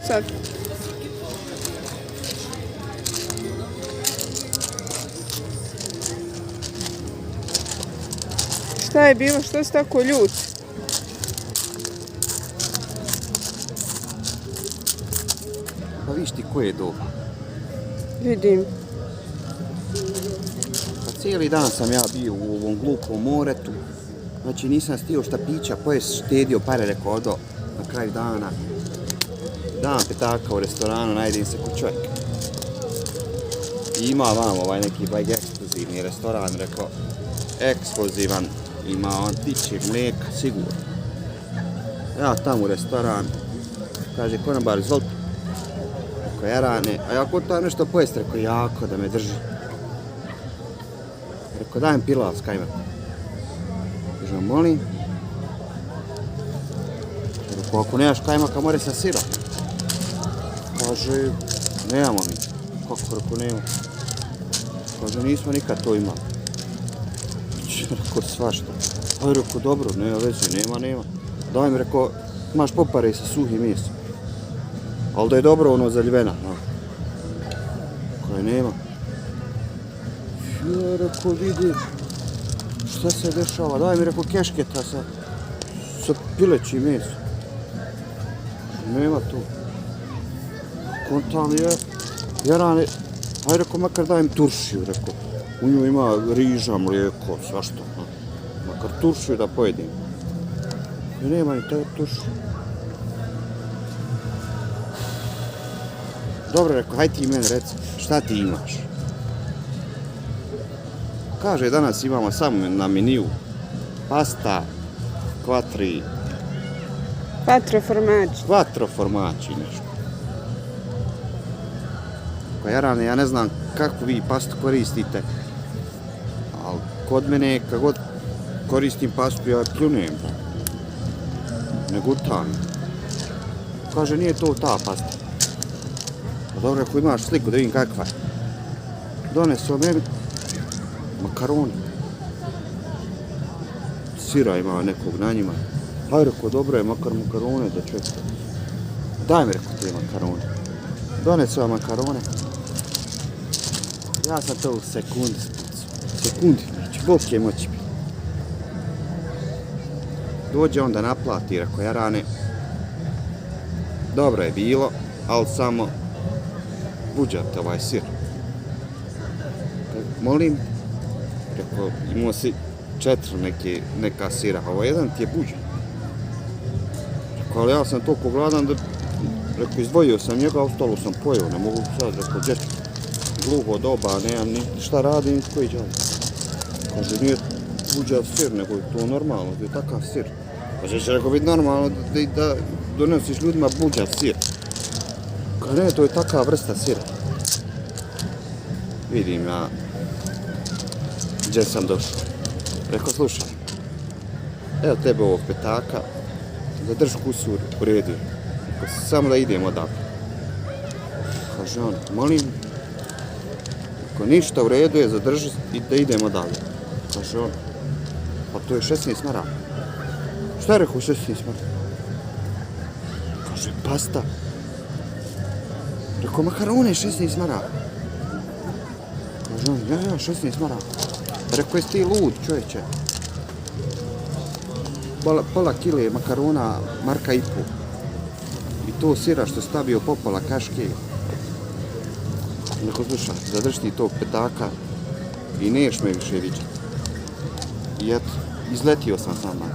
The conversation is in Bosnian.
Sad. Šta je bilo? Što si tako ljut? Pa viš ti koje je doba. Vidim. Pa cijeli dan sam ja bio u ovom glupom moretu. Znači nisam stio šta pića, pojest štedio pare, rekao odo na kraju dana. Dan petaka u restoranu, najdem se ko čovjek. I ima vam ovaj neki bajg ekskluzivni restoran, rekao, ekskluzivan, ima on tiče mlijeka, sigurno. Ja tamo u restoran, kaže konobar, izvolite. Rekao, jarane, a ja kod to nešto pojest, rekao, jako da me drži. Rekao, dajem pilav s kajmakom. Kaže, molim. Rekao, ako nemaš kajmaka, more sa sirom. Kaže, nemamo mi. Kako, rekao, nema. Kaže, nismo nikad to imali. Rekao, svašta. Aj, rekao, dobro, nema veze, nema. Daj mi, rekao, imaš popare sa suhim mesom. Ali da je dobro ono zaljevena, no. Koje nema. Ja, rekao, vidi, šta se dešava. Daj mi, rekao, kešketa sa pilećim mesom. Nema tu. Kontam je, jarane, aj, rekao, makar dajem turšiju, rekao. U nju ima riža, mlijeko, svašta. No. Makar turšiju da pojedim. I nema ni te turšiju. Dobro, rekao, haj ti meni reci, šta ti imaš? Kaže, danas imamo samo na meniju pasta, quattro formaggi nešto. Ko jarane, ja ne znam kakvu vi pastu koristite, ali kod mene, kad god koristim pastu, ja pljunem. Ne gutam. Kaže, nije to ta pasta. Pa dobro, ako imaš sliku da vidim kakva je. Donesu meni makaroni. Sira ima nekog na njima. Aj, rekao, dobro je, makar makarone da čovjek. Daj mi, rekao, te makarone. Donesu makarone. Ja sam to u sekundi spucu. Sekundi, znači, Bog je moći biti. Dođe onda naplati, rekao, jarane. Dobro je bilo, ali samo buđate ovaj sir. Molim, rekao, imao si 4 neka sira, ovo jedan ti je buđen. Rekao, ali ja sam toliko gladan da, rekao, izdvojio sam njega, a ostalo sam pojeo, ne mogu sad, rekao, dječko, gluho doba, nemam ni šta radim, koji džav. Kaže, nije buđav sir, nego je to normalno, da je takav sir. Kaže, će rekao, biti normalno da donosiš ljudima buđav sir. Kaže, ne, to je takva vrsta sira. Vidim ja gdje sam došao. Rekao, slušaj, evo tebe ovog petaka, zadrži kusur u redu. Rekao, samo da idemo odavde. Kaže on, molim, ako ništa u redu je, zadrži i da idemo odavde. Kaže on, pa to je 16 maraka. Šta je rekao 16 maraka? Kaže, pasta. Rekao, makarone 16 maraka. Kaže on, ja, 16 maraka. Rekao, jesi ti lud, čovječe. Pola kile makarona, marka i pol. I to sira što stavio popola kaške. Rekao, slušaj, zadrži ti tog petaka i neš me više vidjeti. I eto, izletio sam sama.